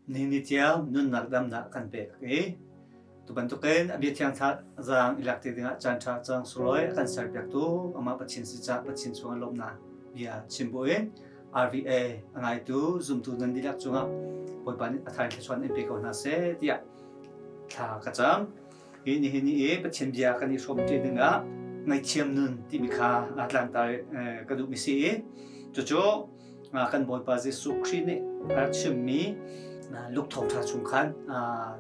Nihin ni tiang nunnak damnak kan pek i tu bantukin a bia thiang zaang i lak ti dingah caan ṭha cang sulawi a kan serpiaktu amah Pathian si cah Pathian chungah lawmhnak bia chim buin RVA a ngaitu zumtu nan dihlak cungah Bawipa nih a thar in thluachuah in pe ko hna seh tiah thla ka cam. Hi nihin ni i Pathian bia kan i hrawm ṭi dingah ngaihthiam nun timi kha tlangtar ka duhmi si i cucu kan Bawipa Jesuh Khrih nih a rak chimmi Luke thawngṭha chung khan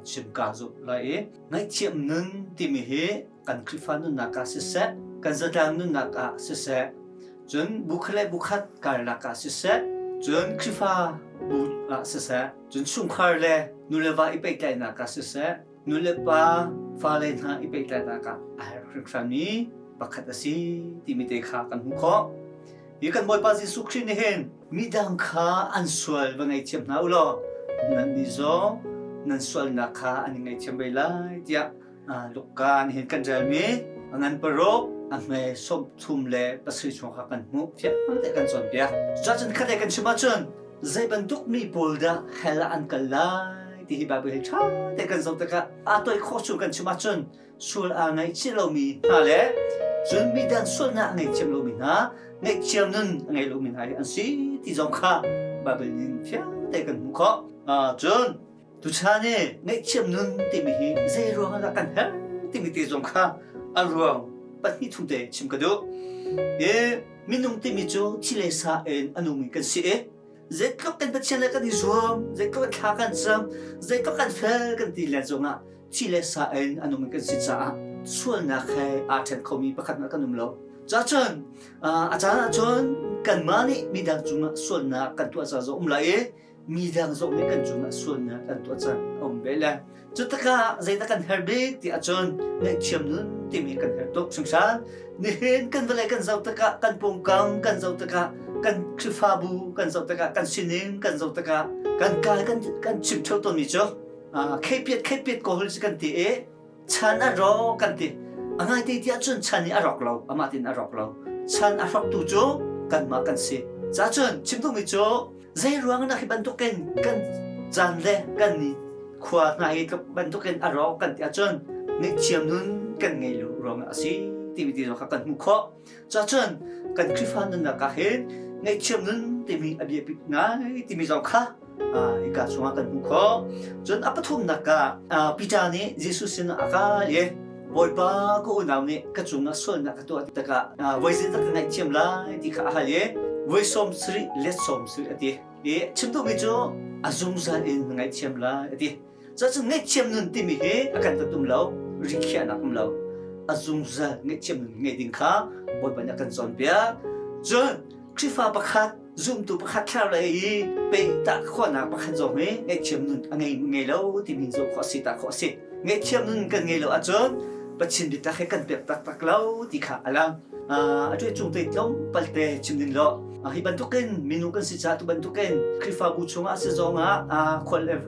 chim kaa zumh lai i ngaihthiam nun timi hi kan Khrihfa nunnak ah siseh, kan zatlang nunnak ah siseh, cun bu khat le bu khat karlak ah siseh, cun Khrihfa bu ah siseh, cun chungkhar le nu le va i pehtlaihnak ah siseh, nu le pa fale hna i pehtlaihnak ah a herh hringhranmi pakhat a si timi te kha kan hmuh khawh. Hi kan Bawipa Jesuh Khrih nih hin midang kha an sual va ngaihthiam hna u law nannih zong nan sualnak kha an i ngaihthiam ve lai tiah Luka nih hin kan relmi a ngan paruk a hme 37 chung kha kan hmuh fiang te kan cawnpiak. Cucun khat kan chim ahcun zei bantuk mi pawl dah hell ah an kal lai ti hi Bible hi ṭha te kan zoh tikah aa toih khawh chung kan chim ahcun sual aa ngaihchih lomi hna le cun midang sualnak a ngaihthiam lomi hna ngaihthiam nun a ngei lomi hna hi an si ti zong kha Bible in fiang te kan hmuh khawh. Cun tuchan i ngaihthiam nun timi hi zei ruang ah dah kan herh timi te zong kha a ruang pahnih thum te chim ka duh. I minung timi cu thi le sa in a nungmi kan si i zeitluk kan Pathian le kan i zuam, zeitluk thla kan cam, zeitluk kan fel kan ti len zongah thi le sa in a nungmi kan si caah sualnak he aa ṭhen khomi pakhat hmanh kan um lo. Cacun a caan ahcun kanmah nih midang cungah sualnak kan tuah ca zong um lai i midang zong nih kan cungah sualnak kan tuah caan a um ve le. Cu tikah zeidah kan herh bik ti ahcun ngaihthiam nun timi kan herh tuk hringhran. Nihin kan vawlei kan zoh tikah kan pawngkam kan zoh tikah kan Khrihfabu kan zoh tikah kan sining kan zoh tikah kan kai kan kan chim ṭheo tawnmi cu kheipiat kheipiat ko hol kan ti i chan a rawk kan ti a ngai te tiah cun chan i a rawk lo amah tin a rawk lo chan a hrawktu cu kanmah kan si ca cun chim duhmi cu zei ruang na hi bantukin kan caan le kan ni khua hna hi tluk bantukin a rawk kan ti ahcun ngaihthiam nun kan ngei lo ruangah a si timi ti zong kha kan hmuh khawh Cacun kan Khrihfa nunnak ah hin ngaihthiam nun timi a biapit ngai timi zong kha hika chungah kan hmuh khawh. Cun a pathumnak ah Peter nih Jesuh sinah a kal i Bawipa ka unau nih ka cungah sualnak ka tuah tikah voi zeidah ka ngaihthiam lai ti kha a hal i voi 70 let 70 a ti. I chim duhmi cu a zungzal in na ngaihthiam lai a ti. Cucun ngaihthiam nun timi hi a kan tum lo, rikhiahnak um lo. A zungzal ngaihthiam nun ngei ding kha Bawipa nih a kan cawnpiak. Cun Khrihfa pakhat, zumtu pakhat thlarau lei i pehtah khawhnak pakhat zong hi ngaihthiam nun a ngei ngei lo timi zoh khawh a si ta khawh a si. Ngaihthiam nun kan ngei lo ahcun Pathian biatak hi kan pek taktak lo ti kha a lang. A ṭuai cung te tlawmpal te chim ding law hi bantukin minung kan si caah tu bantukin Khrihfabu chungah si zongah khual le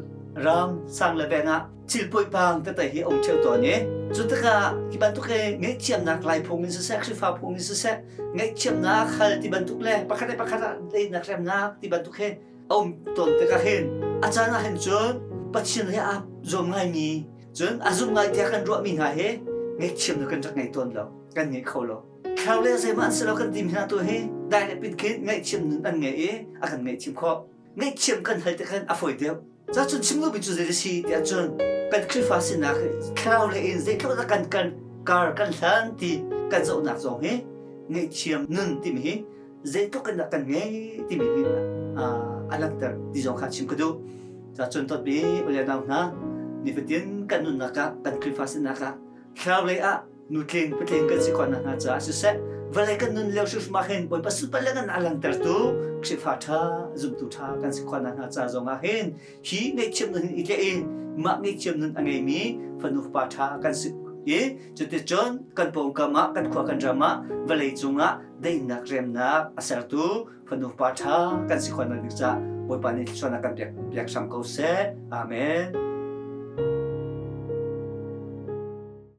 ram sang le veng ah thil poipang tete hi a um ṭheo tawn i cu tikah hi bantuk hi ngaihthiamnak lai phung in siseh Khrihfa phung in siseh ngaihthiamnak hal ti bantuk le pakhat le pakhat ah daihnak remnak ti bantuk hi a um tawn tikah hin a caan ah hin cun Pathian he aa zuam ngaimi cun a zum ngai tiah kan ruahmi hna hi ngaihthiamnak kan rak ngei tawn lo kan ngei kho lo thlarau le zeihmah an si lo kan timi hna tu hi dai le pin khin ngaihthiam nun an ngei i a kan ngaihthiam khawh ngaihthiam kan hal tikhan a fawi deuh. Cacun chim duhmi cu zei a si tiah cun kan Khrihfa sinak thlarau lei in zeitluk dah kan kan kar kan hlan ti kan zohnak zong hi ngaihthiam nun timi hi zeitluk in dah kan ngei timi hi a langhter ti zong kha chim ka duh. Cacun tawtmi ule nau hna nifatin kan nunnak ah kan Khrihfa sinak ah thlarau lei ah nutling patling kan si khawh nakhnga caah siseh vawlei kan nun lio hrimhrim ah hin Bawipa sunparnak in a langhtertu Khrihfa ṭha zumtu ṭha kan si khawh nakhnga ca zongah hin hi ngaihthiam nun i tlaih in mah ngaihthiam nun a ngeimi fanu fapa ṭha kan si i cuticun kan pawngkam ah kan khua kan ram ah vawlei cungah daihnak remnak a sertu fanu fapa ṭha kan si khawh nak ding caah Bawipa nih thluachuahnak kan pek piak hram ko seh. Amen.